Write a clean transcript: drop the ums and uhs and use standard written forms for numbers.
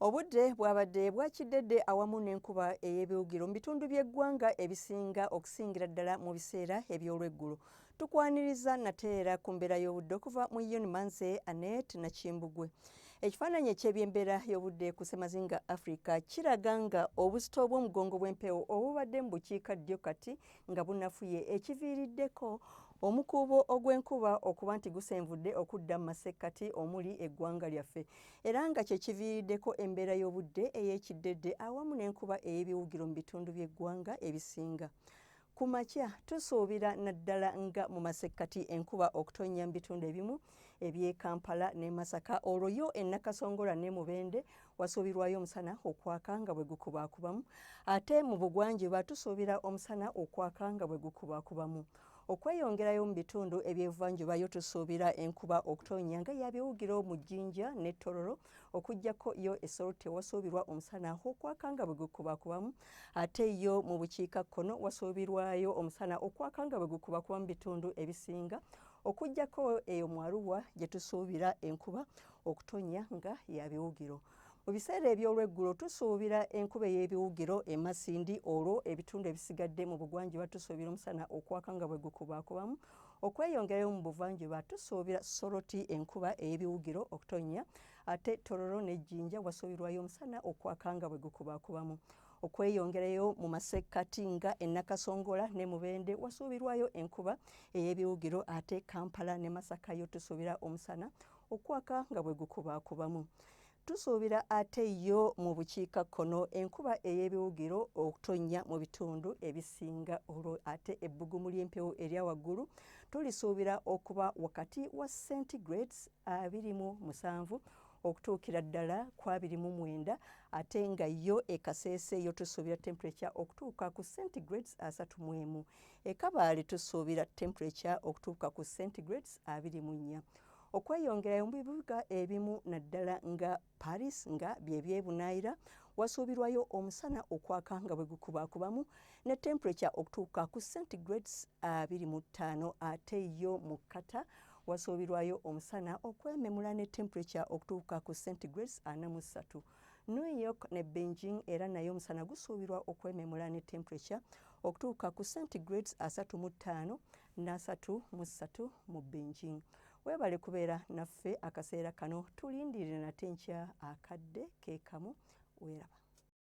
Obudde bwabadde bwakiddedde awamu n'enkuba ey'ebiwugiro mu bitundu by'eggwanga ebisinga okusingira ddala mu biseera eby'olweggulo. Tukwaniriza nate era ku mbeera y'obudde okuva mu UNMA nze Annette Nakimbugwe. Ekifaananyi eky'ebyembeera y'obudde ku ssemazinga Africa kiraga nga obuzito bw'omugongo bw'empewo obubadde mu bukiika ddyo kati nga bunafuye ekiviiriddeko omukuubo ogw'enkuba okuba nti gusenvudde okudda mu masekkati omuli eggwanga lyaffe era nga kye kiviiriddeko embeera y'obudde ey'ekiddedde awamu n'enkuba ey'ebiwugiro mu bitundu by'eggwanga ebisinga. Ku makya tusuubira naddala nga mu masekkati enkuba okutonnya mu bitundu ebimu eby'e Kampala ne Masaka olwo yo e Nakasongola ne Mubende wasuubirwayo omusana okwaka nga bwe gukubaakubamu ate mu bugwanjuba tusuubira omusana okwaka nga bwe gukubaakubamu. Okweyongerayo mu bitundu eby'ebuvanjuba yo tusuubira enkuba okutonnya nga ya biwugiro mu Jinja ne Tororo okuggyako yo e Soroti ewasuubirwa omusana okwaka nga bwe gukubakubamu ate yo mu bukiikakkono wasuubirwayo omusana okwaka nga bwe gukubakuba mu bitundu ebisinga okuggyako eyo mu Arua gye tusuubira enkuba okutonnya nga ya biwugiro. Mu biseera eby'olweggulo tusuubira enkuba ey'ebiwugiro e Masindi olwo ebitundu ebisigadde mu bugwanjuba tusuubira omusana okwaka nga bwe gukubaakubamu. Okweyongerayo mu buvanjuba tusuubira Soroti enkuba ey'ebiwugiro okutonnya ate Tororo ne Jinja wasuubirwayo omusana okwaka nga bwe gukubaakubamu. Okweyongerayo mu masekkati nga e Nakasongola ne Mubende wasuubirwayo enkuba ey'ebiwugiro ate Kampala ne Masaka yo tusuubira omusana okwaka nga bwe gukubaakubamu. Tusuubira ate yo mu bukiikakkono enkuba ey'ebiwugiro okutonnya mu bitundu ebisinga olwo ate ebbugumu ly'empewo erya waggulu tulisuubira okuba wakati wa centigrades 27 okutuukira ddala ku 29 ate nga yo e Kasese yo tusuubira temperature okutuuka ku centigrades 31. E Kabale tusuubira temperature okutuuka ku centigrades 24. Okweyongerayo mu bibuga ebimu naddala nga Paris nga bye by'ebunaayira wasuubirwayo omusana okwaka nga bwe gukubaakubamu ne temperature okutuuka ku centigrades 25 ate yo mu Qatar wasuubirwayo omusana okwememula ne temperature okutuuka ku centigrades 43. New York ne Beijing era nayo omusana gusuubirwa okwememula ne temperature okutuuka ku centigrades 35 n'asatu mu ssatu mu Beijing. Weebale kubeera naffe akaseera kano, tulindirire nate nkya akadde ke kamu. Weeraba.